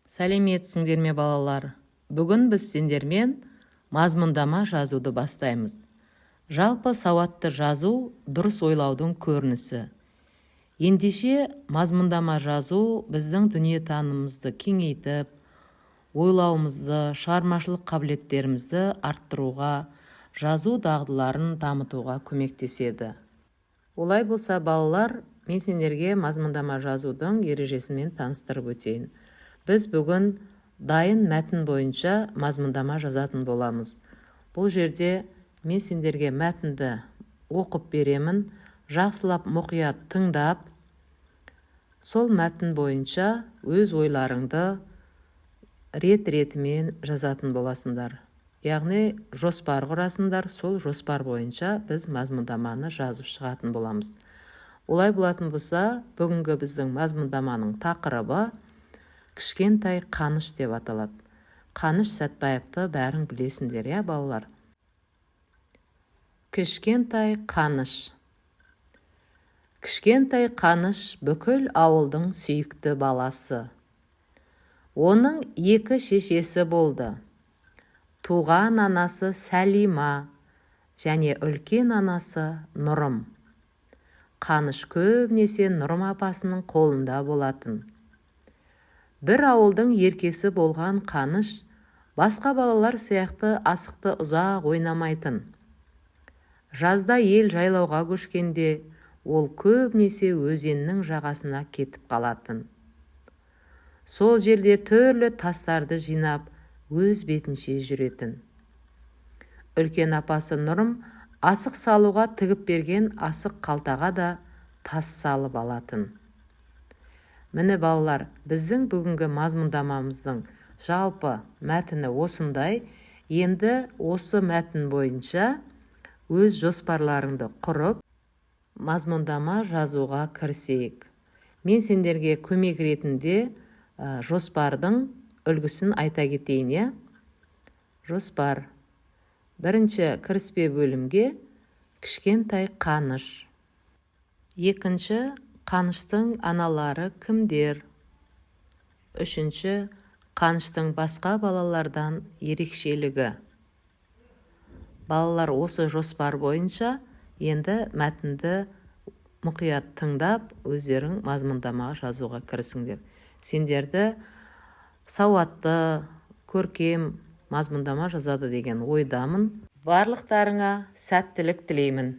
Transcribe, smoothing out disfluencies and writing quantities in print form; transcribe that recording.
Сәлеметсіңдер ме, балалар! Бүгін біз сендермен мазмұндама жазуды бастаймыз. Жалпы, сауатты жазу – дұрыс ойлаудың көрінісі. Ендеше, мазмұндама жазу біздің дүниетанымымызды кеңейтіп, ойлауымызды, шығармашылық қабілеттерімізді арттыруға, жазу дағдыларын дамытуға көмектеседі. Олай болса, балалар, мен сендерге мазмұндама жазудың ережесімен таныстырып өтейін. Біз бүгін дайын мәтін бойынша мазмұндама жазатын боламыз. Бұл жерде мен сендерге мәтінді оқып беремін. Жақсылап, мұқият тыңдап, сол мәтін бойынша өз ойларыңды рет ретімен жазатын боласыңдар, яғни жоспар құрасыңдар. Сол жоспар бойынша біз мазмұндаманы жазып шығатын боламыз. Олай болатын болса, бүгінгі біздің мазмұндаманың тақырыбы «Кішкентай Қаныш» деп аталады. Қаныш Сәтбаевты бәрің білесіңдер, иә, балалар? Кішкентай Қаныш. Кішкентай Қаныш – бүкіл ауылдың сүйікті баласы. Оның екі шешесі болды: туған анасы Сәлима және үлкен анасы Нұрым. Қаныш көбінесе Нұрым апасының қолында болатын. Бір ауылдың еркесі болған Қаныш басқа балалар сияқты асықты ұзақ ойнамайтын. Жазда ел жайлауға көшкенде, ол көбінесе өзеннің жағасына кетіп қалатын. Сол жерде түрлі тастарды жинап, өз бетінше жүретін. Үлкен апасы Нұрым асық салуға тігіп берген асық қалтаға да тас салып алатын. Міне, балалар, біздің бүгінгі мазмұндамамыздың жалпы мәтіні осындай. Енді осы мәтін бойынша өз жоспарларыңды құрып, мазмұндама жазуға кірісейік. Мен сендерге көмек ретінде жоспардың үлгісін айта кетейін, иә. Жоспар: бірінші кіріспе бөлімге «Кішкентай Қаныш», екінші – Қаныштың аналары кімдер, үшінші – Қаныштың басқа балалардан ерекшелігі. Балалар, осы жоспар бойынша енді мәтінді мұқият тыңдап, өздерің мазмұндама жазуға кірісіңдер. Сендерді сауатты, көркем мазмұндама жазады деген ойдамын. Барлықтарыңа сәттілік тілеймін.